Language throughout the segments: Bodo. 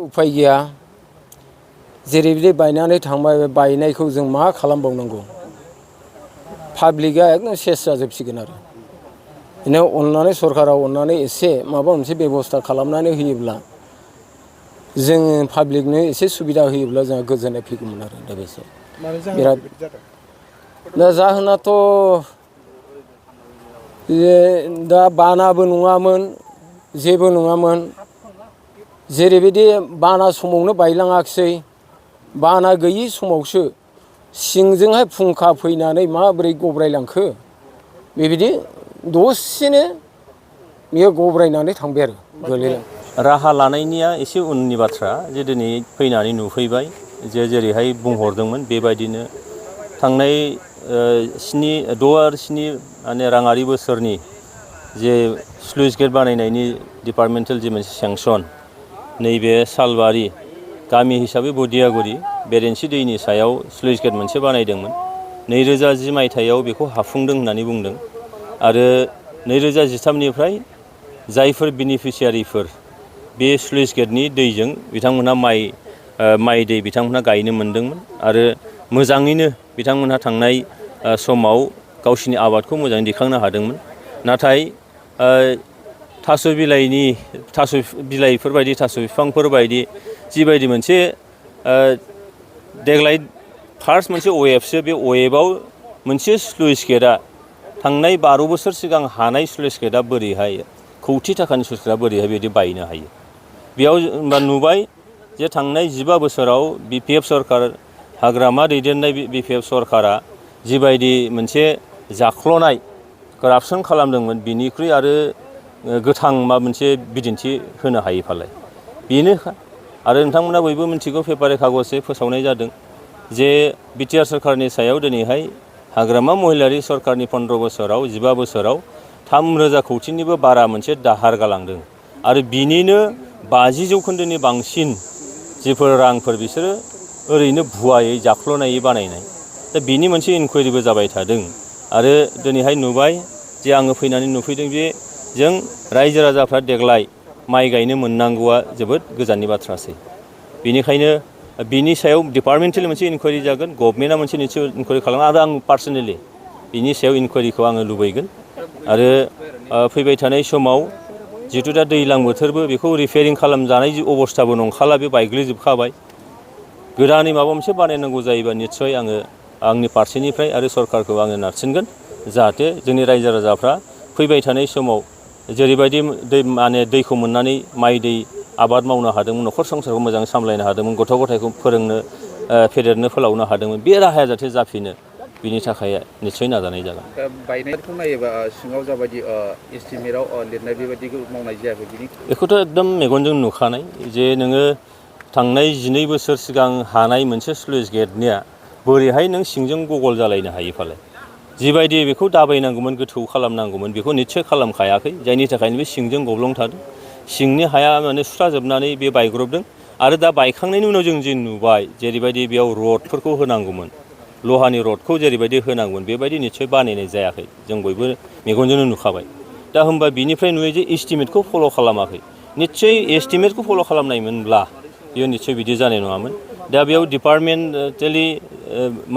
उफाय गैया जेरैबायदि बायनानै थांबाय बायनायखौ जों मा खालामबावनांगौ पाब्लिकआ एकदम सेस जाजोबसिगोन आरो बिदिनो अननानै सरकारा अननानै एसे माबा मोनसे बेबस्था खालामनानै होयोब्ला जोङो पाब्लिकनो एसे सुबिदा होयोब्ला जोंहा गोजोननाय फैगौमोन आरो दा बेसो बिराद दा जाहोनाथ' दा बानाबो नङामोन जेबो नङामोन जेरैबायदि बाना समावनो बायलाङाखिसै बाना गैयि समावसो सिंजोंहाय फुंखा फैनानै माबोरै गब्रायलांखो बेबायदि दसेनो बियो गब्रायनानै थांबाय आरो गोलैलां राहा लानायनिया एसे उननि बाथ्रा जे दिनै फैनानै नुफैबाय जे जेरैहाय बुंहरदोंमोन बेबायदिनो थांनाय 7 आरो 7 माने राङारि बोसोरनि जे स्लुइस गेट बानायनायनि डिपार्टमेन्टेल जे मोनसे सेंसन नैबे सालबारि गामि हिसाबै बदियागुरि बेरेन्सि दैनि सायाव स्लुइस गेट मोनसे बानायदोंमोन 2010 मायथाइयाव बेखौ हाफुंदों होननानै बुंदों आरो 2013निफ्राय जायफोर बेनिफिसियारिफोर बे स्लुइस गेटनि दैजों बिथांमोनहा माइ दै बिथांमोनहा गायनो मोन्दोंमोन आरो मोजाङैनो बिथांमोनहा थांनाय समाव गावसिनि आबादखौ मोजाङै दैखांनो हादोंमोन नाथाय थास' बिलाइफोरबायदि थास' बिफांफोरबायदि जिबायदि मोनसे देग्लाय फार्स्ट मोनसे वेबसो बे वेबआव मोनसे स्लुइस गेटआ थांनाय 12 बोसोर सिगां हानाय स्लुइस गेटआ बोरैहाय कौटि थाखानि स्लुइस गेटआ बोरैहाय बिदि बायनो हायो बेयाव होनबा नुबाय जे थांनाय 15 बोसोराव बिपिएफ सरकार हाग्रामा दैदेननाय बिपिएफ सरकारा जिबायदि मोनसे जाख्ल'नाय कारापसन खालामदोंमोन बिनिख्रुइ आरो गोथां मा मोनसे बिदिन्थि होनो हायो फालाय बेनो आरो नोंथांमोना बयबो मिथिगौ पेपार कागजै फोसावनाय जादों जे बिटिआर सरकारनि सायाव दिनैहाय हाग्रामा महिलारि सरकारनि 15 बोसोराव 15 बोसोराव 3,000 कौटिनिबो बारा मोनसे दाहार गालांदों आरो बिनिनो 50% बांसिन जिफोर रांफोर बिसोरो ओरैनो भुवायै जाख्ल'नायै बानायनाय दा बिनि मोनसे इनकुवारिबो जाबाय थादों आरो दिनैहाय नुबाय जे आङो फैनानै नुफैदों जे जों रायजो राजाफ्रा देग्लाय माइ गायनो मोननांगौआ जोबोद गोजाननि बाथ्रासै बेनिखायनो बिनि सायाव डिपार्टमेन्टेल मोनसे इनकुवारि जागोन गभर्नमेन्टआ मोनसे निश्चय इनकुवारि खालामो आरो आं पार्सनेलि बिनि सायाव इनकुवारिखौ आङो लुबैगोन आरो फैबाय थानाय समाव जिहेतु दा दैज्लां बोथोरबो बेखौ रिपेयारिं खालामजानाय अबस्थाबो नंखाला बे बायग्लिजोबखाबाय गोदानै माबा मोनसे बानायनांगौ जायोबा निस्सय आङो आंनि फारसेनिफ्राय आरो सरकारखौ आङो नारसिनगोन जाहाथे जोंनि रायजो राजाफ्रा फैबाय थानाय समाव जेरैबायदि दैखौ मोननानै माइ दै आबाद मावनो हादोंमोन न'खर संसारखौ मोजाङै सामलायनो हादोंमोन गथ' गथायखौ फोरोंनो फेदेरनो फोलावनो हादोंमोन बे राहाया जाहाथे जाफिनो बिनि थाखाय निस्सय नाजानाय जागोन बायनायखौ नायोबा सिङाव जाबायदि एस्टिमेटआव लिरनाय बेबायदिखौ मावनाय जायाखै बेखौथ' एकदम मेगनजों नुखानाय जे नोङो थांनाय 12 बोसोर सिगां हानाय मोनसे स्लुइस गेटनिया बोरैहाय नों सिंजों गगल जालायनो हायो फालाय जिबायदि बेखौ दाबायनांगौमोन गोथौ खालामनांगौमोन बेखौ निस्सय खालामखायाखै जायनि थाखायनो बे सिंजों गब्लं थादों सिंनि हाया माने सुस्राजोबनानै बे बायग्रबदों आरो दा बायखांनायनि उनाव जों जे नुबाय जेरैबायदि बेयाव रडफोरखौ होनांगौमोन लहानि रडखौ जेरैबायदि होनांगौमोन बेबायदि निस्सय बानायनाय जायाखै जों बयबो मेगनजोंनो नुखाबाय दा होमबा बिनिफ्राय नुयो जे एस्टिमेटखौ फल' खालामाखै निस्सय एस्टिमेटखौ फल' खालामनायमोनब्ला बेयो निस्सय बिदि जानाय नङामोन दा बेयाव डिपार्टमेन्टेलि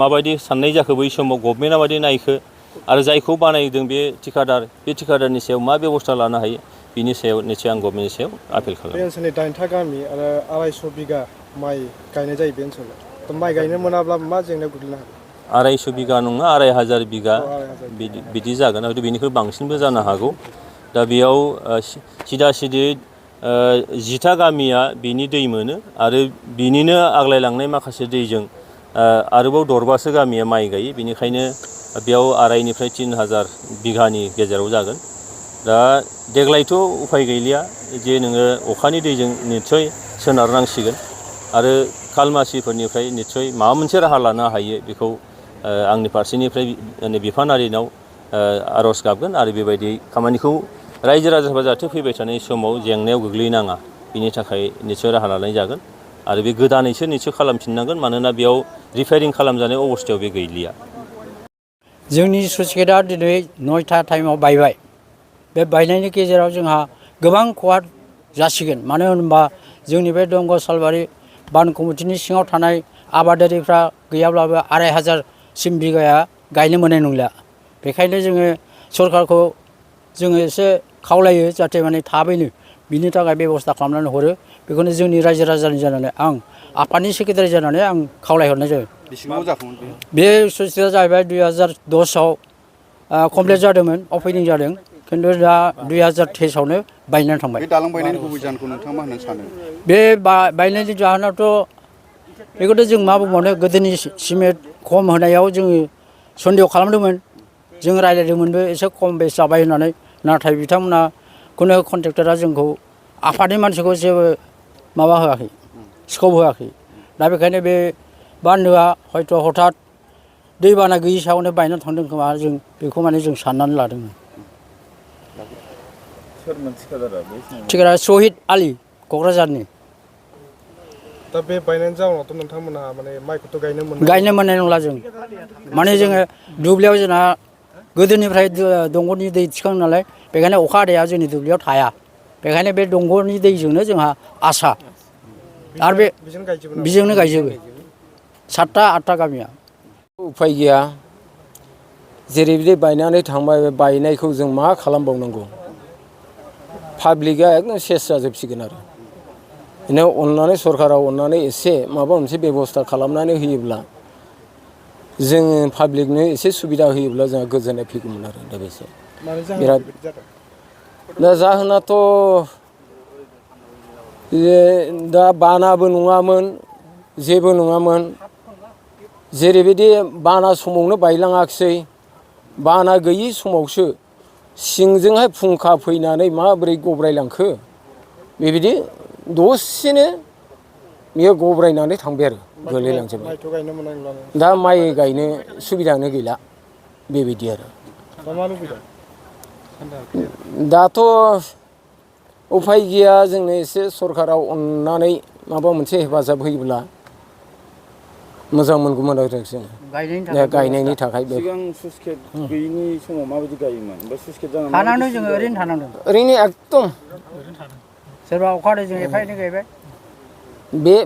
माबायदि साननाय जाखो बै समाव गभर्नमेन्टआ माबायदि नायखो आरो जायखौ बानायदों बे थिकादारनि सायाव मा बेबस्था लानो हायो बिनि सायाव निस्सय आं गभर्नमेन्टनि सायाव आपिल खालामो। बे ओनसोलनि 8था गामि आरो 250 बिगा माइ गायनाय जायो बे ओनसोलाव माइ गायनो मोनाब्ला मा जेंनायाव गोग्लैनो हागौ 250 बिगा नङा 2,500 बिगा बिदि जागोन आरो बेनिख्रुइ बांसिनबो जानो हागौ दा बेयाव सिदा सिदि 10था गामिया बिनि दै मोनो आरो बिनिनो आग्लायलांनाय माखासे दैजों आरोबाव दरबासो गामिया माइ गायो बेनिखायनो बेयाव 2,500 निफ्राय 3,000 बिगानि गेजेराव जागोन दा देग्लायथ' उफाय गैलिया जे नोङो अखानि दैजों निस्सय सोनारनांसिगोन आरो खालमासिफोरनिफ्राय निस्सय माबा मोनसे राहा लानो हायो बेखौ आंनि फारसेनिफ्राय बिफानारिनाव आर'ज गाबगोन आरो बेबायदि खामानिखौ रायजो राजाफ्रा जाहाथे फैबाय थानाय समाव जेंनायाव गोग्लैनाङा बिनि थाखाय निस्सय राहा लानाय जागोन आरो बे गोदानैसो निस्सय खालामफिननांगोन मानोना बेयाव रिपेयारिं खालामजानाय अबस्थायाव बे गैलिया जोंनि स्लुइस गेटआ दिनै 9टा टाइमाव बायबाय बे बायनायनि गेजेराव जोंहा गोबां खहा जासिगोन मानो होनोबा जोंनि बे दमगाव सालबारि बान कमिटिनि सिङाव थानाय आबादारिफ्रा गैयाब्लाबो 2500सिम बिगाया गायनो मोननाय नंला। बेखायनो जोङो सरकारखौ जोङो एसे खावलायो जाहाथे माने थाबैनो बिनि थाखाय बेबस्था खालामनानै हरो। बेखौनो जोंनि रायजो राजानि जानानै आं आफादनि सेक्रेटारि जानानै आं खावलायहरनाय जायो। बेसेबां जाखोमोन बे? बे सुइसआ जाहैबाय 2010आव कमप्लिट जादोंमोन, अपेनिं जादों, खिन्थु दा 2023आवनो बायनानै थांबाय। बे दालां बायनायनि गुबै जाहोनखौ नोंथाङा मा होनना सानो? बे बायनायनि जाहोनावथ' बेखौथ' जों मा बुंबावनो, गोदोनि सिमेन्ट खम होनायाव जोङो सन्देह खालामदोंमोन, जों रायज्लायदोंमोनबो एसे खम बेस जाबाय होननानै। नाथाय बिथांमोना खुनु कन्ट्रेक्टरा जोंखौ आफादनि मानसिखौ जेबो माबा होआखै, स्कप होआखै। दा बेखायनो बे बान्दोआ हयथ' हथात दैबाना गैयि सायावनो बायनानै थांदों खोमा, जों बेखौ माने जों साननानै लादोंमोन। सोरमोन थिखादारा? थिखादारा सहिद आलि, क'क्राझारनि। दा बे बायनायनि जाउनावथ' नोंथांमोनहा माने माइखौथ' गायनो मोननाय नंला जों। माने जोङो दुब्लियाव जोंना गोदोनिफ्राय दंग'नि दै थिखाङो नालाय, बेखायनो अखा हादैया जोंनि दुब्लियाव थाया। बेखायनो बे दंग'नि दैजोंनो जोंहा आसा। आरो बे बेजोंनो गायजोबो 7टा 8टा गामिया। उफाय गैया, जेरैबायदि बायनानै थांबाय, बे बायनायखौ जों मा खालामबावनांगौ? पाब्लिकआ एकदम सेस जाजोबसिगोन आरो। बिदिनो अननानै सरकारा अननानै एसे माबा मोनसे बेब'स्था खालामनानै होयोब्ला, जोङो पाब्लिकनो एसे सुबिदा होयोब्ला जोंहा गोजोननाय फैगौमोन आरो। दा बेसो बिराद दा जाहोनाथ' दा बानाबो नङामोन, जेबो नङामोन। जेरैबायदि बाना समावनो बायलाङाखिसै, बाना गैयि समावसो सिंजोंहाय फुंखा फैनानै माबोरै गब्रायलांखो, बेबायदि दसेनो बेयो गब्रायनानै थांबाय आरो गोलैलांजोबबाय। दा माइ गायनो सुबिदायानो गैला, बेबायदि आरो। दाथ' उफाय गैया, जोंनो एसे सरकारा अननानै माबा मोनसे हेफाजाब होयोब्ला मोजां मोनगौमोन आरो जों गायनायनि थाखाय। सिगां स्लुइस गेट गैयिनि समाव माबायदि गायोमोन? बा स्लुइस गेट जानानै थानांदों, जोङो ओरैनो थानांदों। ओरैनो एकदम सोरबा अखा हादैजों एफा एनै गायबाय।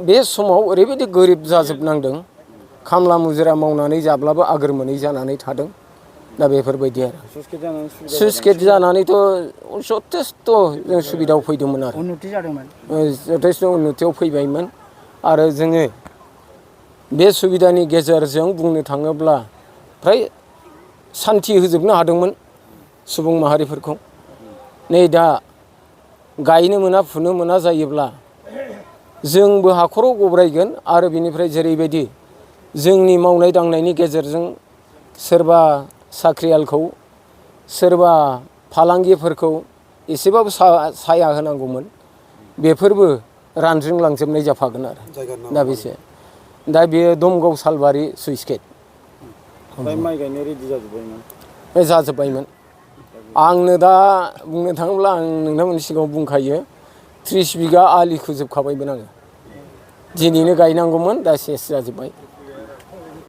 बे समाव ओरैबायदि गोरिब जाजोबनांदों, खामला मुजिरा मावनानै जाब्लाबो आगोर मोनै जानानै थादों। दा बेफोरबायदि आरो स्लुइस गेट जानानैथ' जथेस्थ' जों सुबिदायाव फैदोंमोन आरो। उन्नति जादोंमोन, जथेस्थ' उन्नतियाव फैबायमोन। आरो जोङो बे सुबिदानि गेजेरजों बुंनो थाङोब्ला फ्राय सान्थि होजोबनो हादोंमोन सुबुं माहारिफोरखौ। नै दा गायनो मोना फुनो मोना जायोब्ला जोंबो हाखराव गब्रायगोन। आरो बिनिफ्राय जेरैबायदि जोंनि मावनाय दांनायनि गेजेरजों सोरबा साख्रियालखौ, सोरबा फालांगिफोरखौ एसेबाबो साया होनांगौमोन, बेफोरबो रानज्रिंलांजोबनाय जाफागोन आरो। दा बेसो दा बेयो दमगाव सालबारि स्लुइस गेट। माइ गायनो रेडि जाजोब्बायमोन? जाजोब्बायमोन। आंनो दा बुंनो थाङोब्ला आं नोंथांमोननि सिगाङाव बुंखायो, 30 बिगा आलि खोजोबखाबायमोन आङो। दिनैनो गायनांगौमोन, दा सेस जाजोब्बाय।